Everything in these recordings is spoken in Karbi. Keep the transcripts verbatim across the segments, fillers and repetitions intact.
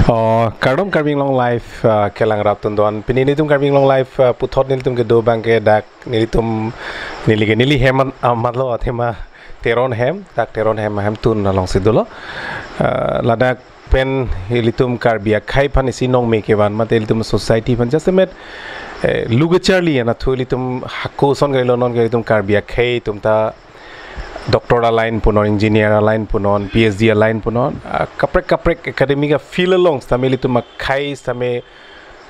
Oh, kardom Karbi Anglong Live, ah, kelang raptun do-an. Pini nelitum Karbi Anglong Live, ah, puthot nelitum kedo abang ke dak nelitum neli ke neli hem an-, amat lo athema Teron hem, dak Teron hem ahemtun alongsi dolo. Ah, ladak pen ilitum Karbi akhei aphan isi nongme kevan mate ilitum society aphan jasemet, eh, lugacharli anatthu ilitum hako ason kalilo, non ke ilitum Karbi akhei atum ta doctor a-line punon, engineer a-line punon, P H D a-line punon, ah, kaprek kaprek academic a-field along sitame ilitum akhei sitame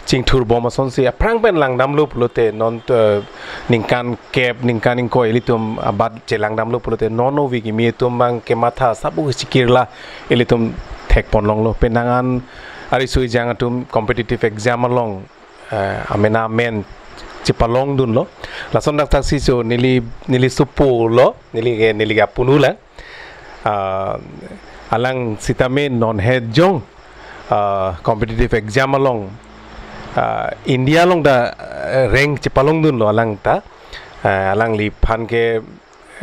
chingthur bom asonsi aphrang pen langdamlo pulote non, eh, ningkan kep, ningkan ingkoi ilitum abat chelangdamlo pulote non ove kimi atum abang kematha sabu chikirla ilitum thekpon longlo. Penang an ariso ejang atum competitive exam along, eh, amena amen chepalongdunlo. Lason dak thaksi so neli, neli sopo lo, neli ke, neli ke apunu lang. Ah, alang sitame non hejong, ah, competitive exam along, ah, India along ta, eh, rank chepalongdunlo alang ta. Ah, alangliphan ke,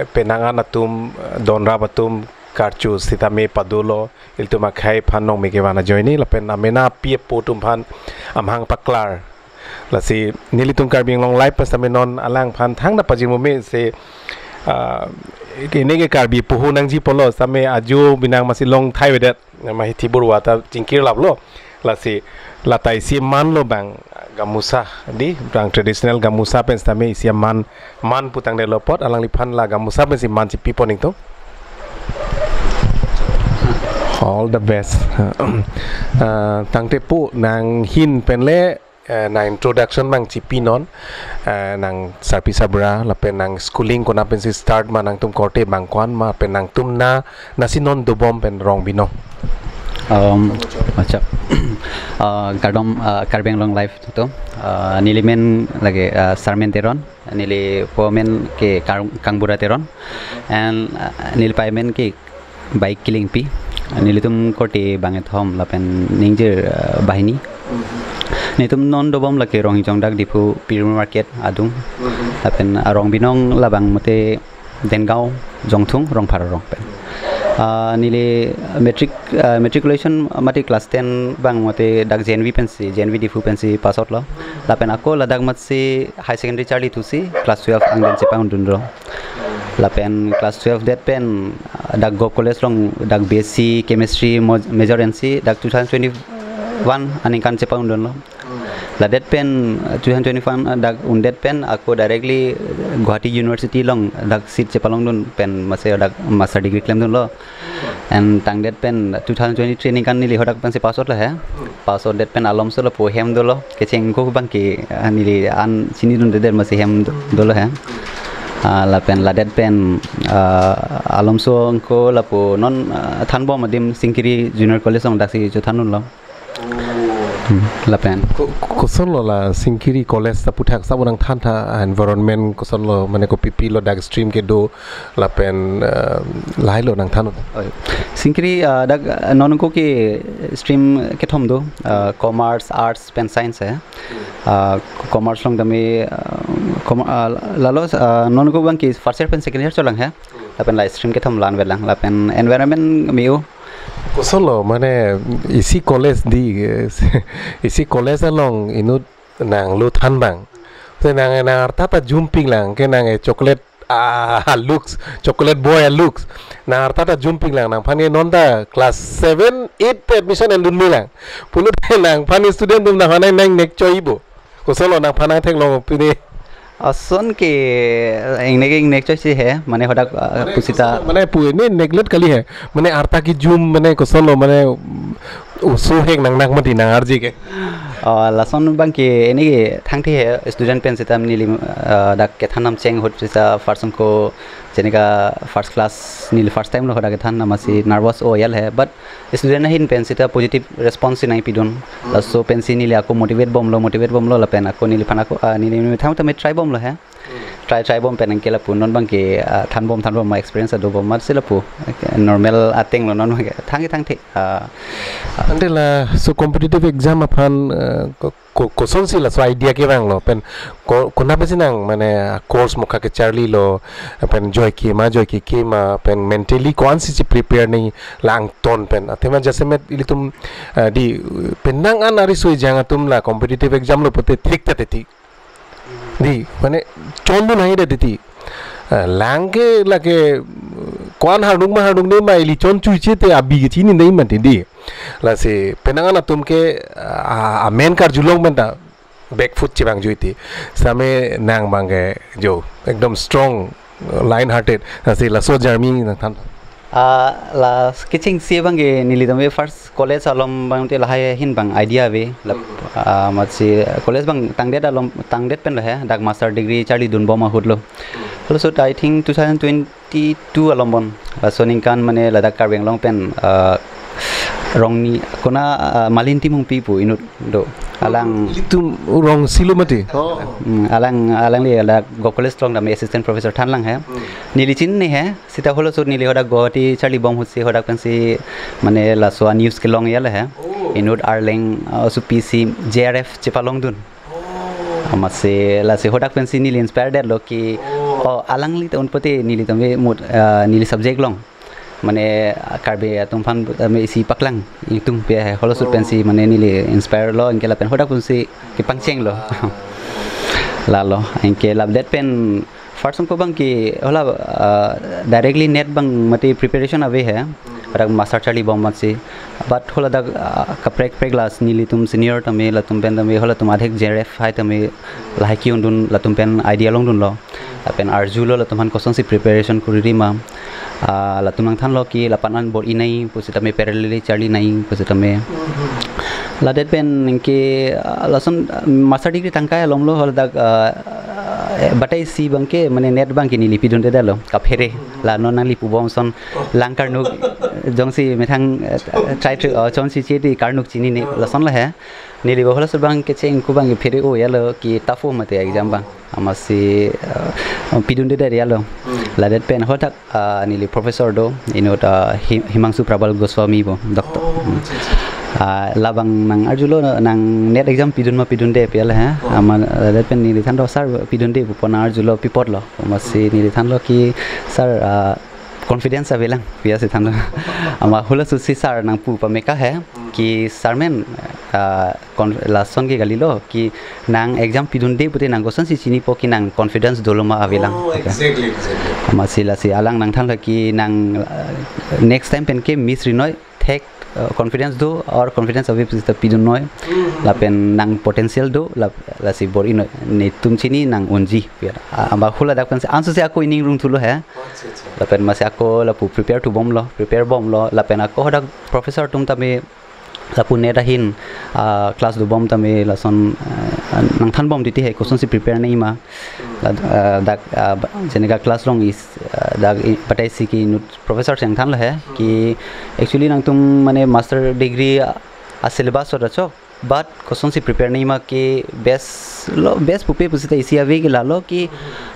eh, penang an atum, eh, donrap atum karchu sitame padolo, ilitum akhei aphan nongme kevan ajoine, lapen amena api apo atum aphan amahang paklar. Lasi nelitum Karbi Anglong Live pen sitame non alangphan thangta pajirmume si, ah, ke neke Karbi puhu nangji pulo sitame ajo binang masi long thai avedet, ma hithi burwa ta chingkir laplo. Lasi lata isi manlo abang gamusa, di abang traditional gamusa pen sitame isi man, man putangdetlo apot alangliphan la gamusa pensi man chipipon ingtung. All the best. Ah, tangte pu nanghin pen le, eh, nang introduction abang chipinon, eh, nang sarpi sabra, lapen nang schooling konat pensi start ma, nangtum korte abang ko-an ma, pen nangtum na, nasi non dobom pen Rongbinong. Um, acha. Uh, kardom, uh, Karbi Anglong Live atum. Uh, neli men lake, uh, Sarmen Teron, neli po men ke Kang-, Kangbura Teron, and, uh, neli pai men ke Baik Kilingpi, nelitum korte bangkethom lapen ningjir, uh, banghini. Nelitum non dobom lake Ronghijong dak Diphu Pirul Market adung. Lapen, uh, Rongbinong labang mate Dengaon Jongthung Rongphar arong pen. Uh, neli matric, uh, matriculation mate class ten abang mate dak J N V pensi, J N V Diphu pensi pass out lo. Lapen ako ladak matsi higher secondary charlithusi class twelve angdeng chepangdunlo. Lapen class twelve det pen, ah, dak Govt College along dak B S C Chemistry mo-, major ensi dak two thousand twenty-one aningkan chepangdunlo. Ladet pen, ah, two thousand twenty-one, ah, dak undet pen ako directly, ah, Guwahati University along dak seat chepalongdun pen masi dak master degree klemdunlo. And tangdet pen two thousand twenty-three aningkan neli hadak pensi pass out lo he. Pass out det pen alomso lapu hem dolo. Kecheng ko abang ke, ah, neli an chinidunde det masi hem do-, dolo he. Ah, lapen ladet pen, ah, alomso ko lapu non, ah, thanbom adim Singkiri Junior College along daksi chothandunlo. Hmm, lapen. Ko-, kosonlo la Singkiri College ta aputhak sabo nangthantha, ah, environment kosonlo, mane kopipi lo dak stream kedo lapen, ah, lahai lo nangthan. Oh, Singkiri, ah, dak, ah, non ko ke stream kethom do, ah, commerce, arts pen science he. Ah, commerce along tame, ah, com-, ah, lalo, ah, non ko abang ke first year pen second year cholang he. Lapen la stream kethom la-an avelang. Lapen environment me-o. Kosonlo, mane isi college di, isi college along inut nanglo than abang. Te nang, nang arta ta jumping lang, ke nang e chocolate, ah, looks, chocolate boy looks. Nang arta ta jumping lang, nangphan ke non ta class seven, eight te admission endun lang. Pulote nangphan student atum nangphan nang nek choi bo. Kosonlo nangphan nangtheklong pini. Ason ke ingnek ingnek choi si he, mane hadak, ah, mane pusita. Kosonlo, mane pu ini neklet kali he. Mane arta kejum, mane kosonlo, mane oso hek nangnak mati nang arje ke. Ah, lason abang ke ini ke thangthi he student pen sitame neli, ah, dak kethan namcheng ahut sita first ko jenika first class neli first time lo hadak kethan namasi nervous o yal he, but student ahin pen sita positive response si nangpidun. Laso pensi neli ako motivate bomlo, motivate bomlo lapen ako neliphan ako, ah, neli methang tame try bomlo he. try try bom pen anke lapu non abangke, ah, thanbom thanbom ma experience adobom amatsi lapu normal ateng lo non abangke thang thang the, ah, Ante laso competitive exam aphan, eh, ko-, ko-, kosonsi laso idea kevanglo pen ko-, konat pensi nang mane course mokha kecharlilo pen joike ma joike ke ma pen mentally ko-ansi si prepare nangji la angton pen athema jasemet ilitum, eh, di penang an ari soi jang atum la competitive exam lo pute thik ta thik. Di, mane chondun hai da titi. Ah, lang ke lake ko-an hardung ma hardunde ma ili chon chuiche te abi ke chinine mati di. Lasi penang an atum ke, ah, amen karjulong pen ta back foot chevangjuiti. Same nang abangke jo ekdom strong, lion hearted. Lasi laso journey nangthan. Ah, la kechengsi abangke nelitum ke first college along abang te lahai ahin abang idea ave. La, ah, amatsi college abang tangdet along tangdet pen lahai dak master degree charlidunbom ahut lo. Halaso I think two thousand twenty-two along bon. Laso aningkan mane ladak Karbi Anglong pen, ah, Rongni kona, ah, Malin Timungpi pu inut do. Alang Ilitum Rongsi lo mati. Oh. Hmm, alang alangli ladak Govt College along tame assistant professor thanlang hai. Hmm. Neli chinine hai. Seta halaso neli hadak Guwahati charlibom ahutsi hadak pensi mane laso a-news kelong ya lahai. Oh. Inut arleng, ah, oso pisi J R F chepalongdun. Oh. Amatsi lasi hadak pensi neli inspire detlo ki, oh, oh, alangli ta un pute neli tame mut, ah, neli subject along mane, ah, Karbi atum aphan tame isi paklang ingtung pi hai halaso, oh, pensi mane neli inspire lo anke lapen hadak pensi kepangchenglo. Wow. Lalo anke lapudet pen first ko abangke hala, ah, directly NET abang mati preparation ave hai. Hmm. Dak master charlibom amatsi. But hala dak, ah, kaprek prek la nelitum senior tame latum pen tame halatum adhek J R F hai tame lahai ke-undun latum pen idea longdunlo. Lapen arjulo latum aphan kosonsi preparation kuriri ma. Ah, latum nangthanlo ki lapan an bor-i nai pusitame parallel charli nai pusitame. Hmm. Ladet pen anke, ah, lason, ah, master degree tangkai along lo haladak, ah, ah, batai isi abangke mane NET abangke neli pidunde detlo kaphere. La non nangli pubom ason lang karnuk jongsi methang, eh, try to, oh, chonsi che di karnuk chinine lason lahai. Neli bo halaso abangke cheng ko abangke phere-o ya lo ki tough mati exam abang. Amatsi, ah, pidunde det ya lo. Hmm. Ladet pen hadak, ah, neli professor do inut, ah, Hi-, Himangsu Prabal Goswami bo doctor. Oh, hmm, acha, acha. Ah, labang nang arjulo nang NET exam pidun ma pidunde pi lahai. Oh. Amat ladet pen neli thanlo sir pidunde pu pon nang arjulo pi apotlo. Amatsi neli thanlo ki sir, ah, confidence avelang pi asi thanlo. Amat halaso si sir nangpu pame ka hai ki sir men, ah, con-, lason ke kalilo ki nang exam pidunde pute nang kosonsi chinipo ki nang confidence dolo ma avelang. Oh, okay. Exactly, exactly. Amatsi lasi alang nangthanlo ki nang, ah, next time pen ke miss rinoi thek, ah, confidence do or confidence ave pusita pidunnoi. Hmm. Lapen nang potential do la, lasi bor-inoi netum chini nang unji. Ya, ah, amat haladak pensi anso si ako ining rung thulo hai. Acha, acha. Lapen amatsi ako lapu prepare thubomlo, prepare bomlo, lapen ako hadak professor atum tame lapu NET ahin, ah, class dobom tame lason, ah, nangthanbom titi hai kosonsi prepare nangji ma. La, ah, dak, ah, ba-, jeneka class along is, ah, dak i-, batai isi ki inut professor si nangthanlo hai ki actually nangtum mane master degree a, a-syllabus ahut achok, but kosonsi prepare nangji ma ke best lo, best pupe pusita isi ave ke lalo ki,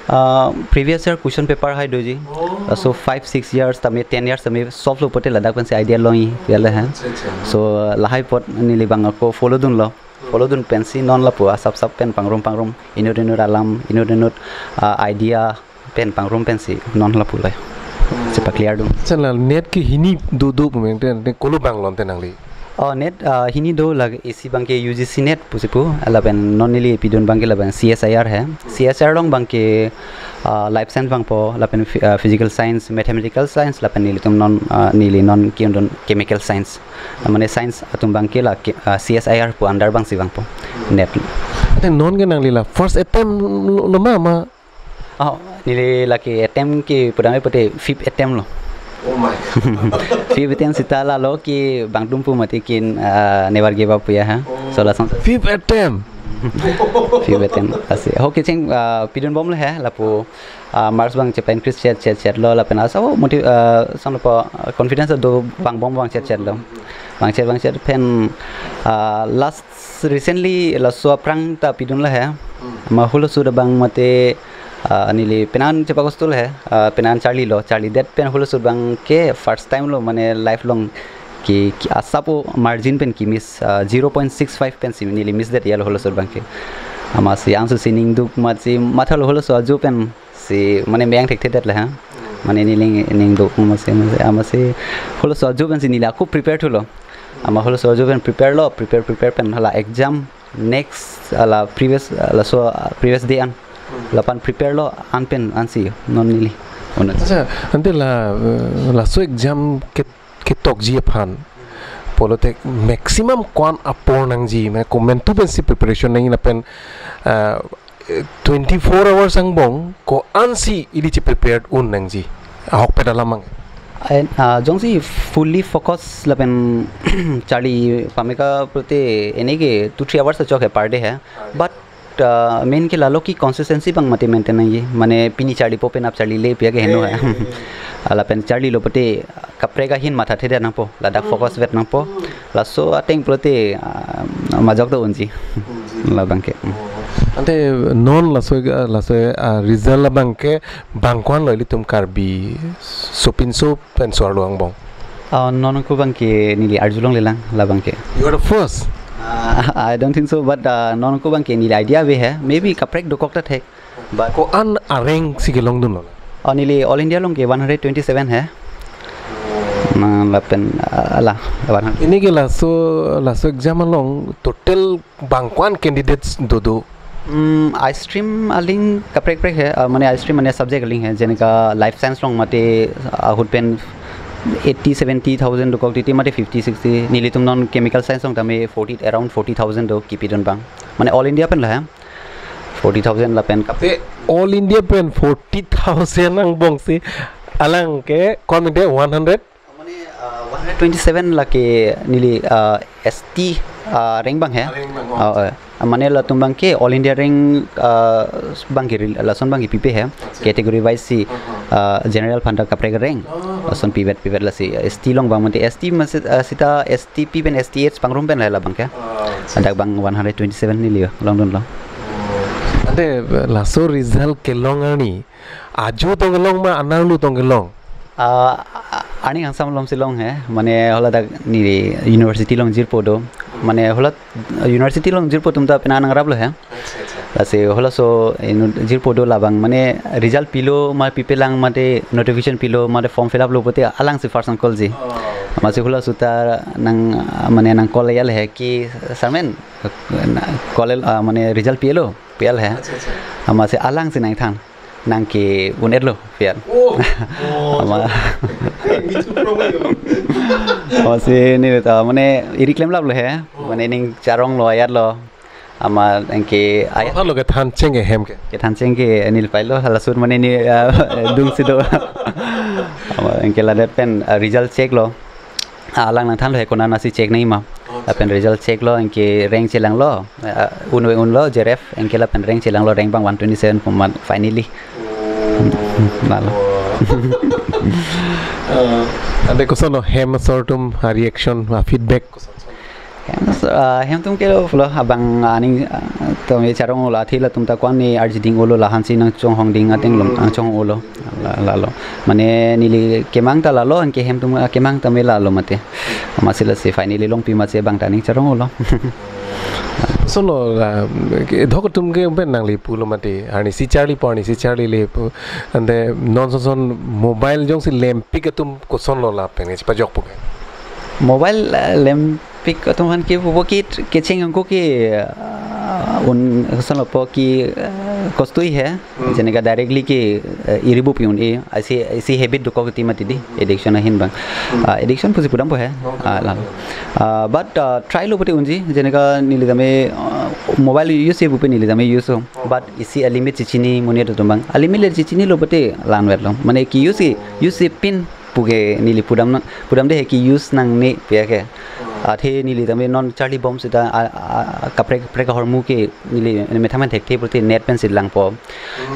ah, previous year question paper hai doji. Oh. So five six years tame ten years tame solve lo pute ladak pensi idea longji ya lahai. Acha, acha. So lahai apot neli abang ako follow dunlo. Hmm. Follow dun pensi non lapu asap sap pen pangrum pangrum inut inut alam inut inut, ah, idea pen pangrum pensi non lapu lai. Hmm. Chepa clear dun. Acha, la NET ke hini do do pu meng te, te kolo abang lon te nangli? Oh, NET, ah, hini do la isi abangke U G C NET pusi pu, lapen non neli pidun abangke lapen C S I R hai. C S I R along abangke, ah, life science abangpo, lapen phy-, ah, physical science, mathematical science, lapen nelitum non, ah, neli non ke-undun chemical science. Ah, mane science atum abangke la ke, ah, C S I R pu under abangsi vangpo. NET. Ante non ke nangli la first attempt lo, lo ma ma? Oh, neli lake attempt ke pudam e pute fifth attempt lo. Oh my. Fifth attempt seta lalo ke bangtum pu mati kin, ah, never give up ya ha. Oh. So lason. Fifth attempt. Fifth attempt. Asi. Ho kecheng, ah, pidunbomlo hai lapu, ah, marks abang chepa increase chet chet chet lo lapen asa, oh, motiv-, ah, son lapu, ah, confidence do vangbom vang chet chet lo. Vang chet vang chet pen, ah, last recently laso aphrang ta pidunlo hai. Hmm. Amat halaso abang mate, Ah, neli penang chepa-hostel he, ah, penang charlilo, charlidet pen halaso abang ke first time lo mane life along ke, ke asap o margin pen kemiss, ah, zero point six five pensi neli missdet ya lo halaso abang ke. Amatsi angsu si ningduk amatsi mathalo halaso ajo pensi mane meyang thekthedetlo ha. Mane neli ningduk amatsi, amatsi, amatsi halaso ajo pensi neli ako prepare thulo. Amat halaso ajo pen prepare lo, prepare, prepare pen hala exam next, hala previous, hala so, ah, previous day an. Lapen prepare lo an pen ansi non neli. Unat. Accha, ante la, eh, laso exam ke, ketokji aphan pulote maximum ko-an apor nangji, mane komantu pensi preparation nangji lapen, ah, eh, twenty-four hours angbong ko-ansi ili cheprepared un nangji? Ahokpet alam abang. Eh, ah, jongsi fully focus lapen charli pameka pulote ene ke two three hours achok he per day he. But, ah, main ke lalo ke consistency abang mati maintain nangji. Mane pini charlipo penap charlile pu ke heno he. Eh. Ah, lapen charlilo pulote kaprek ahin mathathedet nangpo, ladak focus vet nangpo. Laso ateng pulote, ah, majok do unji. Unji. Labang ke. Hmm. Ante non laso, laso, ah, result abang ke bang ko-an lo ilitum Karbi sopinso pen so-arlo angbong? Ah, non ako abang ke neli arjulongle lang labang ke. You are the first. Ah, I don't think so, but, ah, non ako abang ke neli idea ave he. Maybe kaprek dokok ta thek. But ko-an areng si kelongdunlo? Oh, neli All India along ke one hundred twenty-seven he. Na lapen, ah, la, one hundred. Ini ke laso, laso exam along total bang ko-an candidates dodo? Hmm, I stream aling kaprek kaprek he, ah, mane I stream mane subject aling he, jeneka life science along mate, ah, ahut pen eighty seventy thousand dokok titi mate fifty sixty, nelitum non chemical science along tame forty, around forty thousand do kipidun abang. Mane All India pen la he. Forty thousand lapen kap- Te All India pen forty thousand angbongsi alang ke ko-an mide one hundred? Mane, ah, one hundred twenty-seven lake neli, ah, S T, ah, rank abang he. Rank abang, oh. Ah, eh. Mane latum abang ke All India rank, ah, abang ke rel-, lason abang ke pipe he. Accha. Category wise si, uh-huh, ah, general aphan ta kaprek rank. Uh-huh. Lason pivet pivet lasi S T along abang mate S T masi, ah, seta S T P pen S T H pangrum pen la labang ke. Ah, accha. Ladak abang one hundred twenty-seven neli longdunlo. Oh. Ante laso result kelong arni ajo tong kelong ma anerlo tong kelong? Ah, a-, arni kangsam malomsi long he, mane haladak neli university along jirpo do, mane hala university along jirpo atum ta penang nangraplo he. Accha, accha. Lasi halaso, eh, nu-, jirpo do labang mane result pilo ma pipelang mate notification pilo mate form fill up lo pulote alangsi first nang call ji. Oh. Amatsi halaso ta nang, mane nang call ya le he ki, "Sir men, na, call el, ah, mane result pilo, pilo he." Accha, accha. Amatsi alangsi nangthan, nang ke-un-etlo pu. Oh. Oh. Amat. Ini cukup lama ya. Amatsi neli ta mane eri klemlaplo he. Oh. Mane ning charonglo, ayatlo. Amat anke ayat. Aphan lo kethan cheng ke hem ke? Kethan cheng ke neli pailo, halaso mane neli, ah, dungsi do. Amat anke ladet pen, ah, result check lo. Ah, alang nangthanlo he konat ansi check nangji ma. Oh, lapen check. Result check lo, anke rank chelanglo, ah, un-e unlo, J R F, anke lapen rank chelanglo, rank abang one twenty-seven pu amat finally. Oh. Lalo. Eh, ante kosonlo hem asor atum a-reaction, a-feedback koson? Hem, ah, hem atum ke lo, abang aning, ah, tame charong-olo, athe latum ta ko-an ne arjiding-olo, lahansi nangchonghongding ateng lo, nangchong-olo. La, lalo. Mane neli kemang ta lalo, anke hem atum, ah, kemang tame lalo mate. Amatsi lasi finally longpi amatsi abang ta aning charong-olo. Kosonlo la, ke, dok atum ke pen nangli pulo mate, arnisi charlipo, arnisi charlile pu. Ante non son son mobile jongsi lempik atum kosonlo lapen chepajokpo ke? Mobile, ah, lempik atum aphan ke pupo ke kecheng ako ke, ah, un, kosonlo po ke, ah, kostui he. Hmm. Jeneka directly ke, eh, iri bupi un-e, isi, isi habit dokok titi mati di, addiction ahin abang. Hmm. Ah, addiction pusi pudampo he. Okay. Ah, lalo. Ah, but, ah, try lo pulote unji, jeneka neli tame, ah, mobile use-e pupe neli tame use-o. Oh. But isi a-limit si chini monit atum abang. A-limit le si chinilo pulote la-anvetlo. Mane ke-use, use pin pu ke neli pudam na, pudamde he ke-use nangne pu ke. Athe neli tame non charlibom seta, a, a, kaprek kaprek ahormu ke neli methang men thekthe pulote net pensi langpo,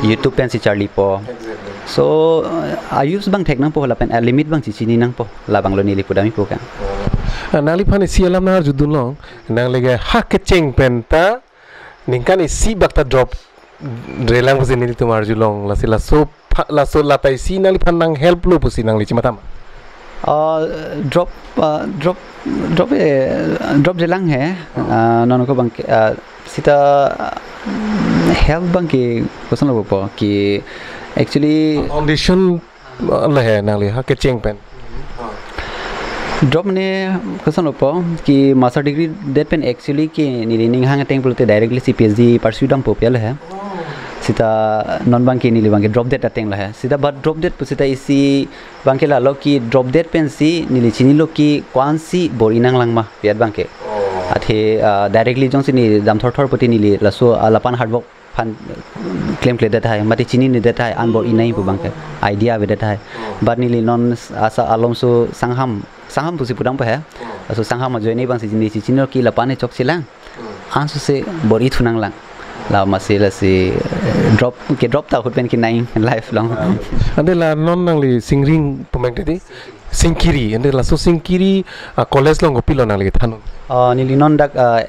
YouTube pensi charlipo. Exactly. So, uh, a-use abang thek nangpo lapen a-limit abang si chini nangpo, labanglo neli pudamji pu ke. Ah, nangliphan isi alam nang-arjudunlong, nangli ke ha kecheng pen ta ningkan isi bak ta drop relang pusi nelitum arjulong, lasi laso pha-, laso lata isi nangliphan nang help lo pusi nangli chimatha ma? Uh, drop, uh, drop, drop, eh, drop jelang he. Uh, non ko abang ke, uh, sita, uh, help abang ke koson lo po ki actually foundation, uh, lo he nangli ha kecheng pen. Drop ne koson lo po ki master degree det pen actually ki neli ning hang ateng pulote directly si PhD pursue dampo pu lo he. Sita non abang ke neli abang ke drop det ateng lo he. Sita but drop det pu sita isi abang ke lalo ki drop det pensi neli chinilo ki ko-ansi bor-i nanglang ma pu abang ke. Athe, ah, directly jongsi neli dam thorthor pulote neli laso, ah, lapu-an hard work aphan klemkledet tahai, mate chinine det tahai, an bor-i nangji pu abang ke idea avedet tahai. But neli non asa alomso sangham, sangham pusi pudam pa he. Laso sangham ajoine abangsi neli chinilo ki lapu-an chokchelang. Ansose bor-i thu nanglang. La masi lasi, eh, drop, ke drop ta ahut pen kenang lifelong. Ante la non nangli Singri pu meng tadi? Singkiri, ante laso Singkiri, ah, college along kopilo nangli kethandun? Ah, neli non dak, ah,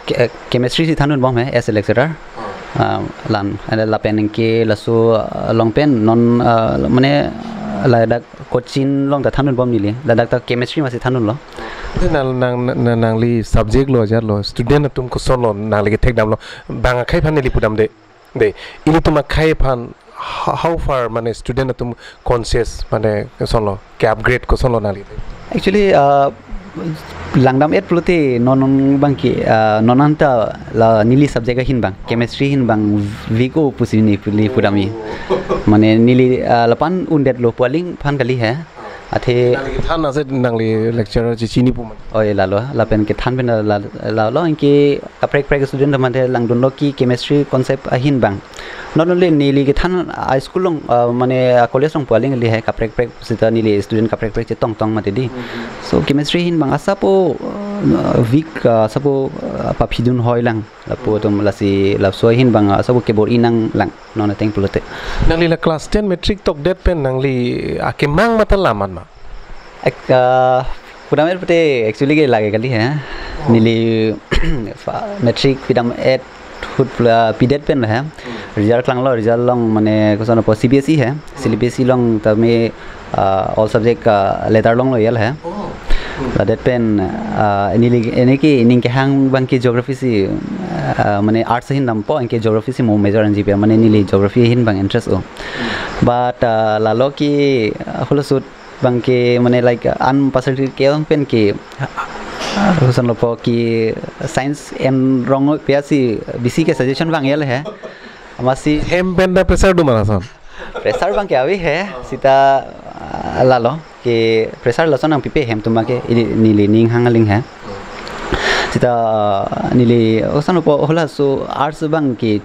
ke-, chemistry si thandun bom he as a lecturer. Ah, lan, ante lapen ke laso, ah, along pen non, ah, mane ladak Cochin along ta thandun bom neli. Ladak ta chemistry masi thandun lo. Ante nang, nang, nang, nangli subject lo, ajat lo, student atum koson lo nangli kethek damlo, bang akhei aphan neli pudam de. De, ilitum akhei aphan ho-, how far mane student atum conscious mane koson lo, ke upgrade koson lo nangli? Actually, uh, langdam et pulote non abang ke, uh, non anta la neli subject ahin abang, chemistry ahin abang weak o pusi neli pudam he. Mane neli, uh, lapu-an undet lo pu aling aphan kali he. Athe nangli kethan ase nangli lecturer chechini pu mane? Oi, lalo, lapen kethan pen la, la, lalo anke kaprek kaprek student mate langdun lo ki chemistry concept ahin abang. Not only neli kethan high school along, ah, mane, ah, college along pu aling kali he kaprek kaprek sita neli student kaprek kaprek chetong tong mati di. So chemistry ahin abang asapo, ah, weak, ah, asapo, ah, paphidun hoi lang. Lapu atum lasi laso ahin abang asapo kebor-i nanglang non ateng pulote. Nangli la class ten matric tokdet pen nangli akemang mate la man ma? Ek, ah, pudam et pute actually ke lake kali he. Neli fa-, matric pidam et ahut pula pidet pen lo he. Result klanglo, result along mane koson po CBSE he. CBSE along tame, ah, all subject, ah, letter longlo pu lo he. Ladet pen, ah, neli, neli ke ning kehang abang ke geography si, ah, mane arts ahin dampo, anke geography si mo major anji pu, mane neli geography ahin abang interest o. But, ah, lalo ke, ah, holo sut abang ke mane like an percentage ke abang pen ke, ah, koson lo po ki science en rong o pu si bisi ke suggestion abang pu lo he. Masi hem pen ta pressure do ma lason? Pressure abang ke ave he, sita, ah, lalo ke pressure lason nangpipe hem atum abang ke, ili neli ning hang aling he. Sita, ah, neli koson po holo so arts abang ke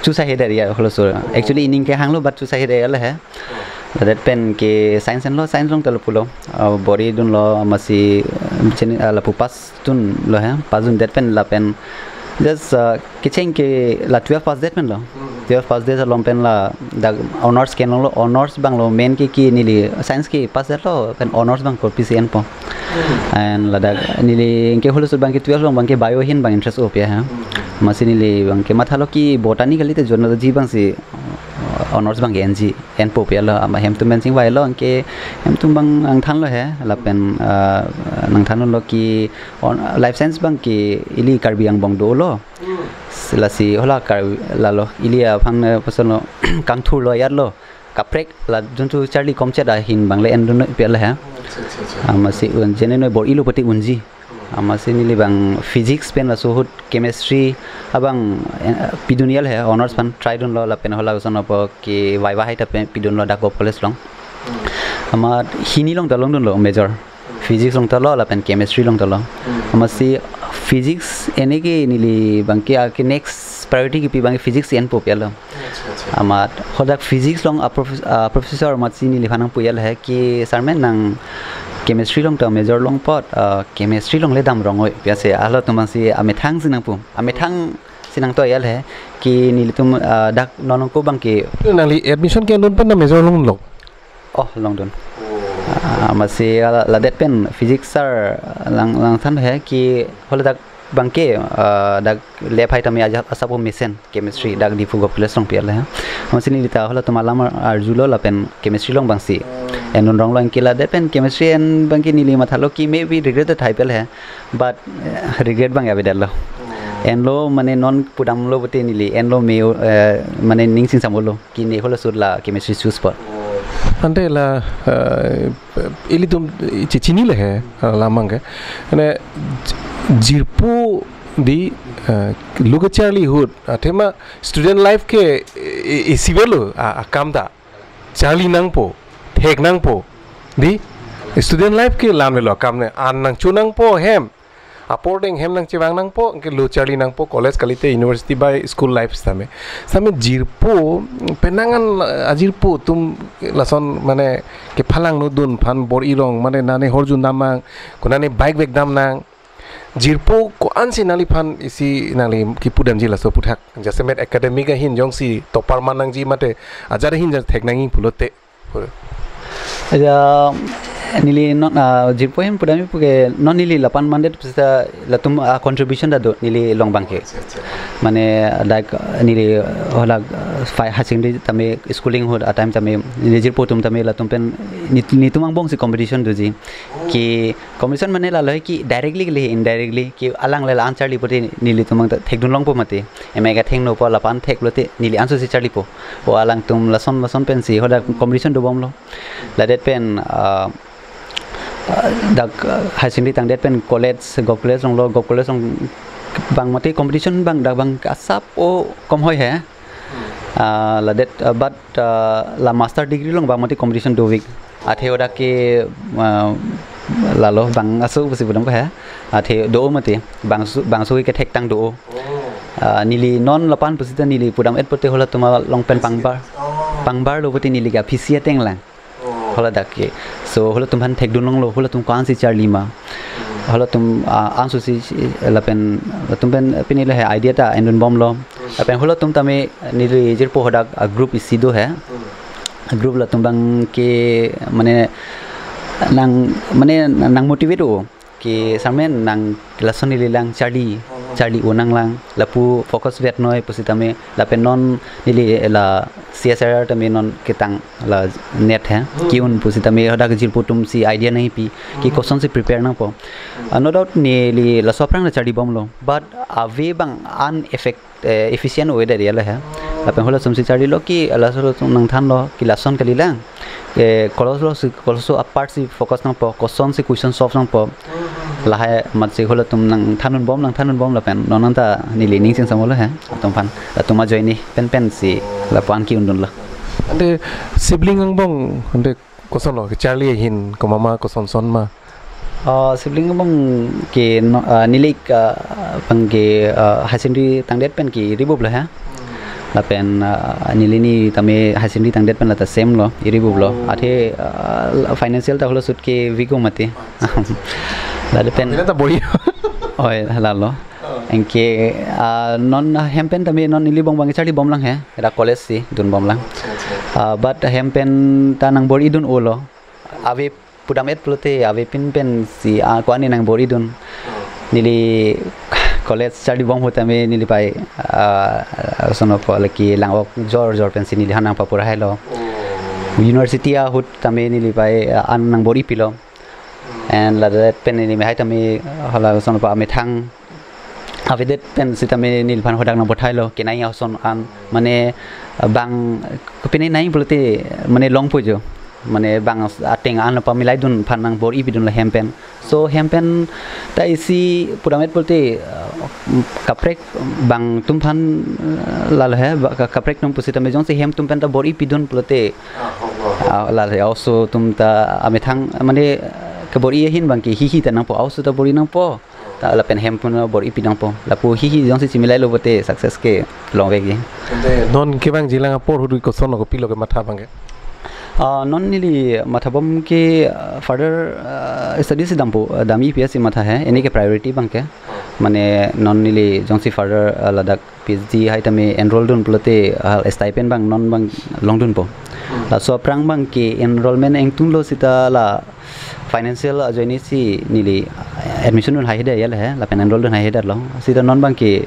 choose ahedet ya holo so. Actually ning kehanglo but choose ahedet ya lo he. Ladet pen ke science enlo, science along ta lapu lo. Ah, bor-i dunlo masi, ah, chini, ah, lapu pass dunlo he, pass dundet pen lapen just, uh, kecheng ke la twelve pass det pen lo. Twelve pass det along pen ladak honors ke-en longlo, honors abang lo main ke, ke neli science ke pass det lo pen honors abang kopisi enpo. And ladak neli anke holo so abang ke twelve along abang ke bio ahin abang interest o pu he. Masi neli abang ke mathalo ki botany kalite zoology abang si, uh, honors abang ke enji enpo pu lo, ama hem atum pen chingvai lo, anke hem atum abang nangthanlo he, lapen, ah, nangthanlo ki on-, life science abang ke ili Karbi angbong dolo. Lasi holo Karbi lalo ili aphan, eh, koson lo kangthur lo ajat lo. Kaprek la juntu charli komchet ahin abang le endun pu lo he. Amatsi un jene noi bor-i lo pute unji. Amatsi neli abang physics pen laso ahut chemistry abang, eh, pidun ya lo he, honors aphan try dunlo lapen holo koson po ki viva hai ta pen pidunlo dak Govt College along. Amat hini along ta longdunlo major. Physics along ta lo lapen chemistry along ta lo. Amatsi physics ene ke neli abang ke, ah, ke next priority kepi abang ke physics enpo pu lo. Amat hodak physics along a prof-, ah, professor amatsi neliphan nangpu ya lo he ki, "Sir men nang chemistry along ta major long apot, ah, chemistry along le dam rong oi," pu si halatum abang si amethang si nangpu. Amethang si nangtoi ya lo he ki nelitum, ah, dak non ko abang ke. Nangli admission ke-endun pen ta major longlo? Oh, longdun. Ah, amatsi la, ladet pen physics sir lang, nangthan he ki holo dak bangke, ah, dak lab hai tame aja asap mesen chemistry dak Diphu Govt College along pi ale ha. Amatsi neli ta halatum alam ar-, arjulo lapen chemistry along bangsi enun ronglo, anke ladet pen chemistry en bangke neli mathalo ki maybe regret ta thai pi ale ha. But, eh, regret bang ya bedetlo. Enlo mane non pudamlo pute neli enlo me, eh, mane ning singsam olo ki ne halaso la chemistry choose apot. Ante la, eh, ilitum chechinile he, eh, la abangke. Ane j-, jirpo dei, eh, lo kecharli ahut, athema student life ke, eh, isi avelo, a, akam ta. Charli nangpo, thek nangpo. Dei, student life ke alam avelo akam ne, an nangcho nangpo hem. Apor deng hem nangchevang nangpo, anke lo charli nangpo, college kalite university bai school life sitame. Sitame jirpo, penang an, ah, ajirpo atum lason mane kephalang nodun aphan bor-i rong, mane nane horju dam nang, konane bike vek dam nang. Jirpo ko-ansi nangliphan isi nangli kipudamji laso aphuthak. Jasemet academic ahin jongsi topper man nangji mate ajat ahin jan thek nangji pulote. Aja neli non, ah, jirpo ahin pudamji puke non neli lapu-an mandet pusita latum, ah, contribution ta do neli along abangke. Mane dak neli, ah, halak, ah, five high secondary tame schooling ahut a time tame neli jirpo atum tame latum pen nit-, netum angbongsi competition doji. Ki competition mane lalo ki directly kali indirectly ki alang le la-an charli pute nelitum abang ta thekdun longpo mati. Eme ka thengno po lapu-an theklote neli ansosi charlipo. O alangtum lason lason pensi hadak competition dobomlo. Ladet pen, ah, ah, dak, ah, high secondary tangdet pen college, Govt College alonglo, Govt College along abang mati competition abang dak abang asap o kom hoi he. Ah, ladet, ah, but, ah, la master degree along abang mati competition dovik. Athe hadak ke, ah, lalo bangso pusi pudam ke he. Athe do mati bangso, bangso ke thektang do. Ah, neli non lapu-an pusita neli pudam-et pute halatum along pen pangbar. Pangbarlo pute neli ke aphisi ateng lang. Haladak ke. So halatum aphan thekdun longlo, halatum ko-ansi charli ma. Halatum, ah, ansosi lapen, latum pen pini le he idea ta endunbomlo. Lapen halatum tame neli jirpo hadak, ah, group isi do he. Group latum abangke mane nang, mane nang motivate o. Ki sarmen nang lason neli lang charli, charli o nanglang, lapu focus vet noi pusitame, lapen non neli la C S R tame non ketang la NET he, ki-un pusitame hadak jirpo atumsi idea nangpi, ki kosonsi prepare nangpo. Ah, no doubt neli laso aphrang ta charlibomlo, but ave abang uneffect-, eh, efficient ave det ya le he. Lapen halasonsi charlilo ki, halaso nangthanlo ki lason kalilang. Eh, koloso si, koloso apart si focus nangpo, kosonsi question solve nangpo. Lahai amatsi halatum nangthanunbom, nangthanunbom lapen non anta neli ning singsam olo he. Latum aphan, latum ajoine penpensi lapu-an ki-undunlo. Ante sibling angbong, ante kosonlo, kecharli ahin, komat ma, kosonson ma? Ah, sibling angbong ke no, ah, neli ke, ah, abangke, ah, high secondary tangdet pen ke ri bup lo he. Lapen, ah, neli ni tame high secondary tangdet pen lata same lo, ri bup lo. Athe, ah, financial ta halaso ahut ke weak o mati. Ladet pen. Ante ta bor-i. Oi, lalo. Anke, ah, non hem pen tame non neli angbong abang charlibomlang he. Ra college si dunbomlang. Ah, but hem pen ta nangbor-idun olo. Ave pudam-et pulote ave pinpensi, ah, ko-an nangbor-idun. Neli college charlibom ahut tame nelipei, ah, sono po lake lang-ok jor jor pensi neliphan nangpapur hailo. University ahut tame nelipei, ah, an nangbor-ipilo. And ladet pen neli mehai tame hala sono po amethang avedet pen sitame neliphan hadak nangpathailo, kenai ason an, mane bang kopine nai pulote mane longpo jo, mane bang ateng an pamilaidun aphan nangbor-ipidunlo hem pen. So hem pen ta isi pudam-et pulote, uh, kaprek bang atum aphan, uh, lalo he, ba-, ka-, kaprek nung pusitame jongsi hem atum pen ta bor-ipidun pulote, ah, lalo he, a-oso atum ta amethang mane, uh, kebor-i ahin abangke hihi ta nangpo, a-oso ta bor-i nangpo. Ta lapen hem pen bor-ipi nangpo. Lapu hihi jongsi chimilailo pulote success ke longvekji. Ante non kevangjilang apor ahut kopilo kematha abangke? Ah, non neli mathabom ke, ah, further, ah, study si dampo, ah, dam-ipi si matha he, ene ke priority abangke. Mane non neli jongsi further, ah, ladak P H D hai tame enroll dun pulote, ah, stipend abang non abang longdunpo. Laso aphrang abangke enrollment ingtunglo seta la financial ajoine si neli admission dun haihedet ya lahei, lapen enroll dun haihedet lo. Seta non abangke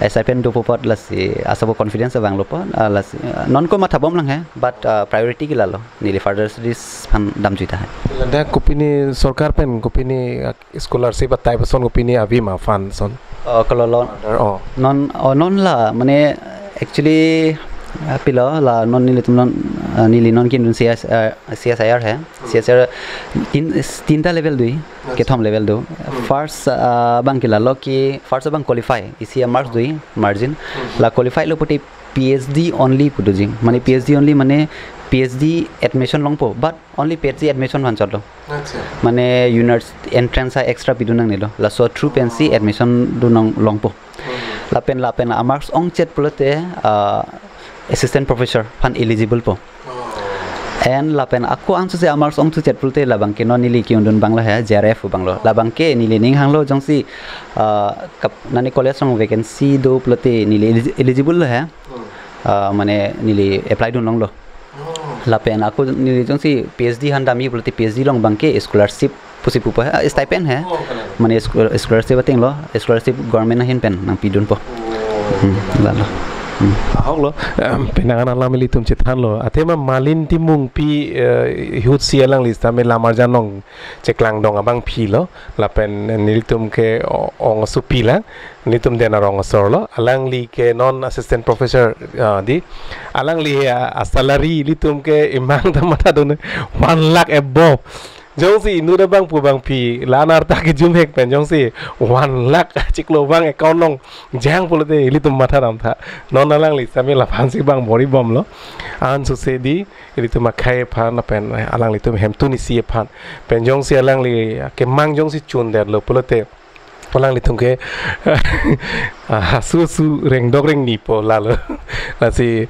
stipend dopo apot lasi asabo confidence abang lo apot, ah, lasi, ah, non ko mathabom lang he, but, ah, priority ke lalo, neli further studies aphan damjui tahai. Ladak kopine sorkar pen kopine, ah, scholarship a type ason kopine ave ma fund ason? Oh, kalolo. Order, oh. Non, oh, non la, mane, actually, ah, pilo la, non nelitum non, ah, neli non kindun C S, ah, C S I R he. Hmm. C S I R tin, tinta level do-i, Acha. Kethom level do. Hmm. First, ah, abangke lalo ke, first abang qualify, isi marks do-i, margin. Hmm. La qualify lo pulote P H D only pu doji. Mane P H D only mane P H D admission longpo, but only P H D admission aphan chotlo. Acha. Mane univers-, entrance a extra pidun nangnelo. Laso through pensi admission dun nang longpo. Hmm. Lapen, lapen a marks ongchet pulote, ah, assistant professor aphan eligible po. Oh. And lapen ako angsose a marks ongchechet pulote labangke non neli ke-undun abang lo he, J R F abang lo. Labangke neli ning hanglo jongsi, ah, kap-, nani college along vacancy do pulote neli eligi-, eligible lo he. Hmm. Ah, mane neli apply dun longlo. Oh. Lapen ako neli jongsi P H D aphan damji pulote P H D along abangke scholarship pusi pupo he, ah, stipend he. Oh, kalang. Mane scho-, scholarship ateng lo, scholarship government ahin pen nangpidunpo. Oh. Hmm, lalo. Hmm. Ahok lo, em, penang an alam ilitum chethanlo. Athema Malin Timungpi, eh, ahut si alangli sitame Lamarjan along cheklangdong abangpi lo. Lapen nelitum ke o-, ong supi la. Nelitum den arong asor lo. Alangli ke non assistant professor, ah, di. Alangli he a, a salary ilitum ke imang ta mathadun one lakh above. Jongsi inut abang pu abangpi, la-an arta kejumhek pen jongsi one lakh chiklo abang account along jang pulote ilitum mathadam tha. Non alangli sitame laphansi abang bor-i bomlo. Ansose di, ilitum akhei aphan pen, eh, alanglitum hemtun isi aphan. Pen jongsi alangli kemang jongsi chundetlo pulote, alanglitum ke, ah, asu asu rengdok rengni po lalo. Lasi,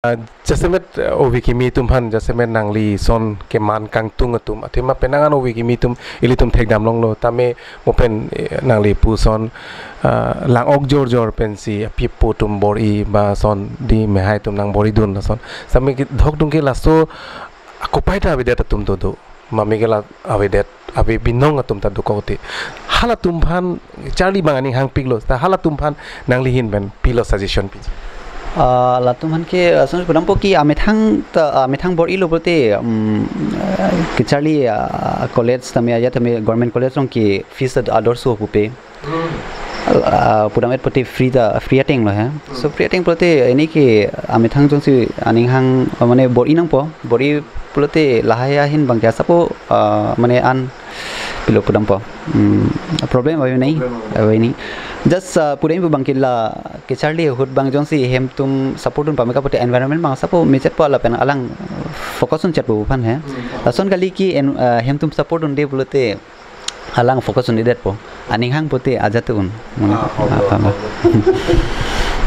ah, jasemet, eh, ove kimi atum aphan, jasemet nangli ason keman kangtung atum. Athema penang an ove kimi atum ilitum thekdam longlo. Tame mo pen, eh, nangli pu ason, ah, lang-ok jorjor pensi api apo atum bor-i ba ason di mehai atum nangbor-idun ason. Tame ke-, dokdun ke laso akopai ta avedet atum dodo. Mame ke la avedet, ave binong atum ta dokok te. Halatum aphan charli abang aning hangpiklo, ta halatum aphan nangli ahin pen pilo suggestion pi? Ah, latum aphan ke, ah, lason pudampo ke amethang ta, amethang bor-ilo pulote, um, kecharli, ah, college tame ajat tame government college along ke fees ad-, ador so pupe. Hmm. Ah, pudam-et pulote free ta, free ateng lo he. Hmm. So free ateng pulote neli ke amethang jongsi aning hang, ah, mane bor-i nangpo, bor-i pulote lahai ahin abangke asap, ah, mane an pilo pudampo. Hmm, problem ave nai, Problem ave. Ave nai. Just, ah, pudam pu abangke la kecharli ahut abang jongsi hemtum support dun pame kapote environment abang asap mechetpo lapen alang focus un chetpo aphan he. Hmm. Lason kali ke en-, ah, hemtum support dunde pulote alang focus un-edetpo. Aning hang pulote ajat un. Ah, oh, ah, oh, ah. Oh.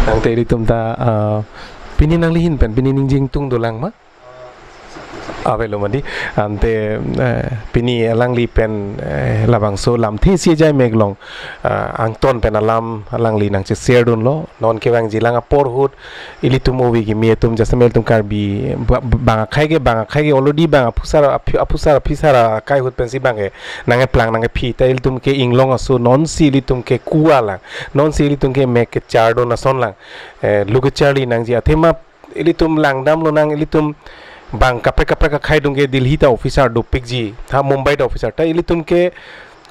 Tangte ilitum ta, ah, pini nangli ahin pen, pini ningje ingtung dolang ma? Avelo mati. Ante, eh, pini alangli pen, eh, labangso lamthe isi ajai mek along, ah, angton pen alam alangli nangche-share dunlo. Non kevangji lang apor ahut ilitum ove kimi atum jasemet ilitum Karbi ba-, bang akhei ke, bang akhei ke already bang aphusar, aphi-, aphusar, aphisar akai ahut pensi abangke nangkeplang nangkephi ta ilitum ke inglong aso nonsi ilitum ke kua lang, nonsi ilitum ke mek kechardun ason lang, eh, lu kecharli nangji athema ilitum langdam lonang ilitum bang kaprek kaprek akhei atum ke Delhi ta officer dopikji, ha Mumbai ta officer ta ilitum ke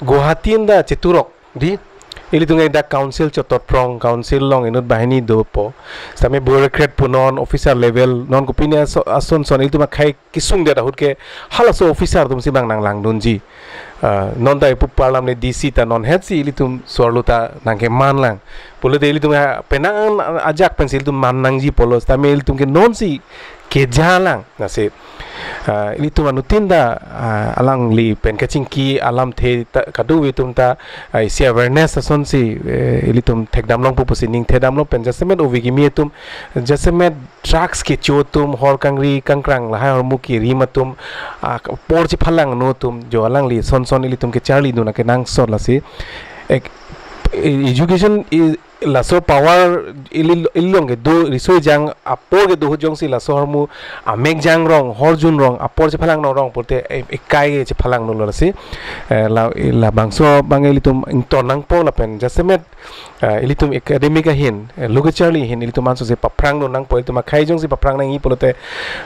Guwahati an ta cheturok di, ilitum ke dak council chototprong, council along inut banghini dopo. Sitame bureaucrat punon, officer level, non kopine aso-, ason son ilitum akhei kesungdet ahut ke halaso officer atumsi abang nanglangdunji. Ah, non ta ipu parlam ne D C ta non hetsi ilitum suarlo ta nangkeman lang. Pulote ilitum ya penang an ajak pensi ilitum man nangji pulo, sitame ilitum ke nonsi keja lang. Lasi, ah, ilitum anuttin ta, ah, alangli pen kachingki alamthe ta, kadokave atum ta, ah, isi awareness asonsi, eh, ilitum thekdam longpo pusi ningthedamlo pen jasemet ove kimi atum, jasemet drugs kecho atum, hor kangri kangkrang lahai ahormu kerim atum, ah, apor chephalangno atum, jo alangli son son ilitum kecharlidun akenangsot lasi. Ek-, education is laso power ili, ili along kedo riso ejang apor kedo ahut jongsi laso ahormu amek jang rong, hor jun rong, apor chephalang nong rong pulote e-, ekai ke chephalang nong lo lasi. Eh, la, labangso abang ilitum ington nangpo lapen jasemet, eh, ilitum academic ahin, eh, lo kacharli ahin, ilitum ansose paphrang dun nangpo, ilitum akhei jongsi paphrang nangji pulote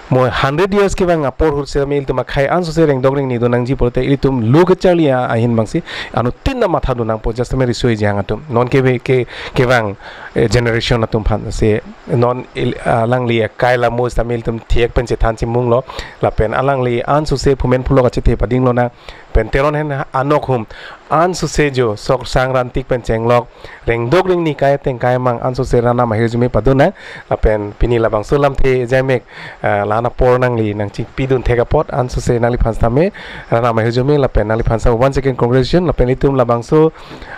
mo hundred years kevang apor ahut sitame ilitum akhei ansose rengdok rengni dun nangji pulote ilitum lo kacharli a-, ahin abangsi anuttin ta matha dun nangpo, jasemet riso ejang atum. Non ke, ke, kevang, eh, generation atum aphan si non il-, alangli akai lamo sitame ilitum thek pen chethan chimung lo, lapen alangli ansose phumen phulok achethe pading lonang, pen Teron ahin anok ahum ansose jo sok sang rantik pen chenglok, rengdok rengni kai ateng kai amang ansose ranam ahirjume padun nang, lapen pini labangso lamthe jamek, ah, la-an apor nangli nangchingpi dun thek apot ansose nangliphan sitame ranam ahirjume lapen nangliphan sitame once again congratulations, lapen ilitum labangso,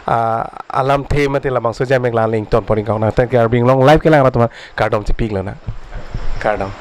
ah, alamthe mate labangso jamek la-an le ington pon ri kok nang. Thank you, Karbi Anglong Live kelang arat atum aphan kardom chepik lonang. Kardom.